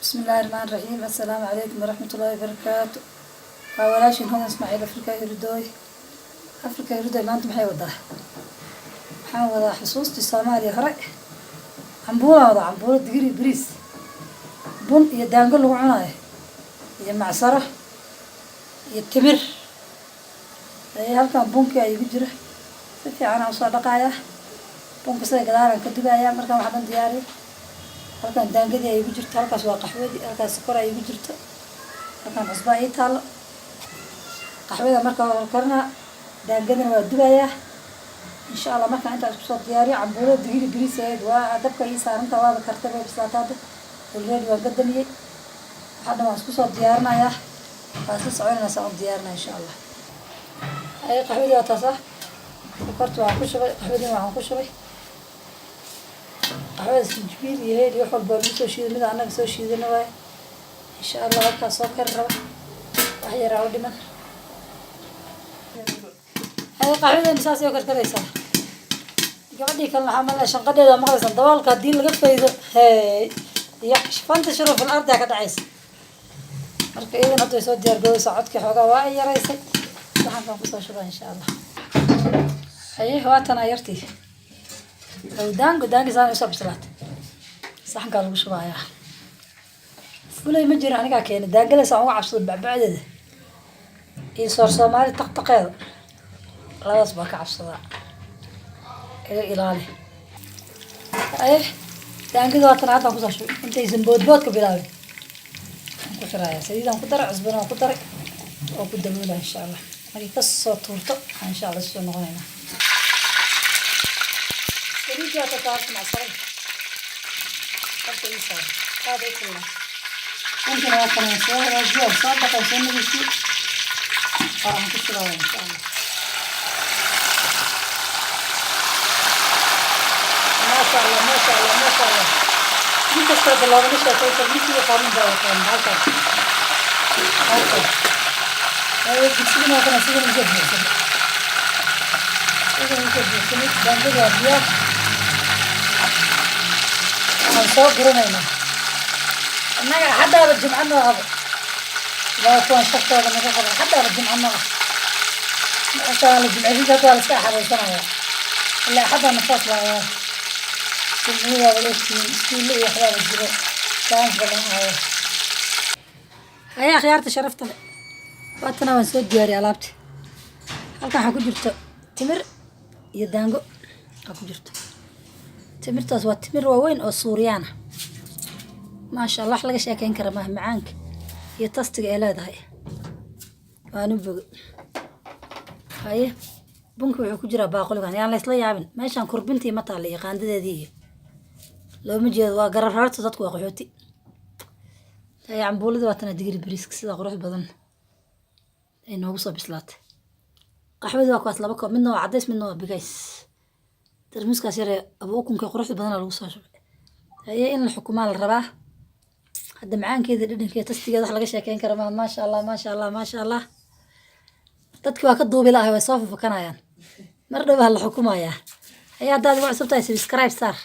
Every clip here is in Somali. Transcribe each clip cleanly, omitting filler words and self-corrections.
Bismillahi raxmaani raxiim. Assalaamu calaykum waraxmatullaahi wabarakaatu. Waa walaashin Hodan Ismaaciil, Afrika Hirdooy. Afrika Hirdooy maanta maxay wadaa? Waxaan wadaa xusuustii Soomaaliya hore. Cambuulaan wadaa, cambuulo digir iyo bariis, bun iyo daango lagu cunaayo, iyo macsaro iyo timir. Halkan bunkii aa igu jira, si fiican aan usoo dhaqayaa bunka, sida gadaalaan ka dubayaa markaan wax dhan diyaariyo. Halkan daangadii ay igu jirto, halkaas waa qaxwadii, halkaas sokor ay igu jirto, halkan cusbaa ii taallo. Qaxwada marka hore karinaa, daangadana waa dubayaa, insha Allah. Markaan intaa isku soo diyaariyo, cambuulada digiri bariis ahayd waa dabka ii saaranta, waaba kartay, way bislaatay hadda already, waan ka damiyey. Waxaa dhan waan isku soo diyaarinayaa, waan isla soconayna saan u diyaarinaya, insha Allah. Ay, qaxwadii waa taas ah, sokorta waan ku shubay, qaxwadiina waxaan ku shubay. Qaxwada sinjibiil iyo heel iyo wax walba lagu soo shiiday, mida annaga soo shiidana waaye, insha Allah. Halkaas soo kari raba, wax yaraa u dhiman. Hay, qaxwadeena saas ay u karkaraysaa. Gabadhii kalena waxaa malaya shanqadheeda maqlaysaa. Daboolka haddii laga faydo, hey, iyo فانتشروا في الأرض ka dhacaysa. Marka iyadan hadda way soo diyaar garooysaa, codkii xoogaa waa ay yaraysay. Saxankan kusoo shubaa, insha Allah. Haye, waatan yartii daango, daangi saan usoo bislaatay, saxankaa lagu shubayaa. Fulay ma jiro, anigaa keenay daangadaas aan uga cabsado bacbacdeeda iyo soor Soomaali taqtaqeeda, labadaas baa ka cabsadaa, iga ilaali. Haye, daangada waatan haddaan kusoo shubay, intaysan boodboodka bilaabin aan ku xirayaa. Saliidaan ku daray, cusbana waan ku daray oo ku daboolaya, insha Allah. Markay kasoo tuurto waxaan, insha Allah, soo noqonaynaa. Saliidii waa tataarta, macsarada dabka ii saar, aad ay kululaa. Intana waa kana soo hagaajiya, soo dhaqay, soo nadiifiye, oo aan ku shubaya, insha Allah. Maasha Allah, maasha Allah, maasha Allah. Nin kastoo loogama sheekay karo, ninkii yaqaanin baa yaqaan halkan. Halkan digsigana waa kana, sidan usoo buuxsamay, sidan usoo buuxsamay. Daangada waa diyaar, waxaan soo guranaynaa innaga. Haddaaba jimco noo abo, ilaa kuwan shartooda naga qaba. Haddaaba jimco noo ah, markaa la jimcaysiinta hadda waa la iska axadaysanaya, ilaa axaddaa nafaas laayaa. Jimcihii waaba la ogtihiin, iskuulle iyo waxbaaba jiro, chance ba lama hayo. Haya, akhyaarta sharafta leh, waatana waan soo diyaariyay alaabti. Halkan waxaa ku jirto timir iyo daango aa ku jirto. Timirtaas waa timir waaweyn oo Suuriyaan ah, maasha Allah, wax laga sheekeyn kara maaha macaanka iyo taste-iga ay leedahay, waanu boge. Haye, bunki wuxuu ku jiraa baaquligan. Yaan la isla yaabin, meeshaan kurbintii ma taalla iyo qaandadeedii iyo looma jeedo, waa gararaarta, dadku waa qaxooti. Haye, cambuuladii waa tana, digiri bariiska sida qurux badan ay noogu soo bislaatay. Qaxwadii waa kuwaas, laba koob, midna waa cadays, midna waa bigays. Tarmuuskaas yare abu ukunka quruxda badana lagu soo shubay. Haye, in la xukumaa la rabaa hadda. Macaankeeda, dhadhankeeda, taste-igeeda wax laga sheekeyn kara maa. Maasha Allah, maasha Allah, maasha Allah. Dadki waa ka duubi lahay, way soo fafakanayaan, mar dhow baa la xukumayaa. Haye, haddaad igu cusub tahay, subscribe saar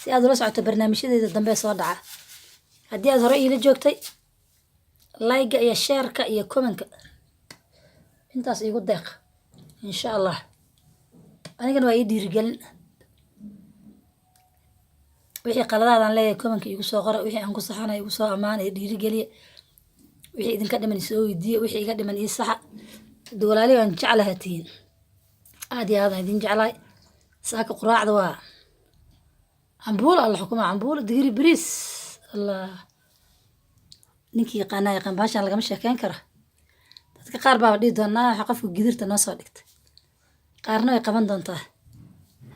si aad ula socoto barnaamijyadeeda dambe soo dhaca. Haddii aad hore iila joogtay, like-ga iyo share-ka iyo comment-ka intaas iigu deeq, insha Allah. Anigana waa ii dhiirigelin. Wixii qaladaadaan leeyahay comment-ka igu soo qora, wixii aan ku saxanay igu soo ammaana, dhiirigeliya. Wixii idinka dhiman isoo weydiiya, wixii iga dhiman ii saxa. Hada walaalihi waan jeclaha tihiin, aad iyo aad aan idin jeclahay. Saaka quraacda waa cambuulo alla xukuma, cambuulo digiri bariis. Allah, ninkii yaqaanaa yaqaan, bahashaan lagama sheekeyn kara. Dadka qaar baaba dhihi doonaa waxa qofka gidirta noo soo dhigtay, qaarna way qaban doontaa.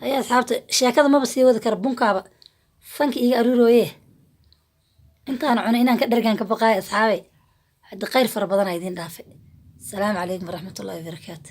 Haya asxaabta, sheekada maba sii wadi kara, bunkaaba sanka iiga aruurooye. Intaan cunay inaan ka dhergaan ka baqaayo. Asxaabay, hadda khayr fara badan aa idiin dhaafay. Asalaamu calaykum waraxmatullahi wabarakaatu.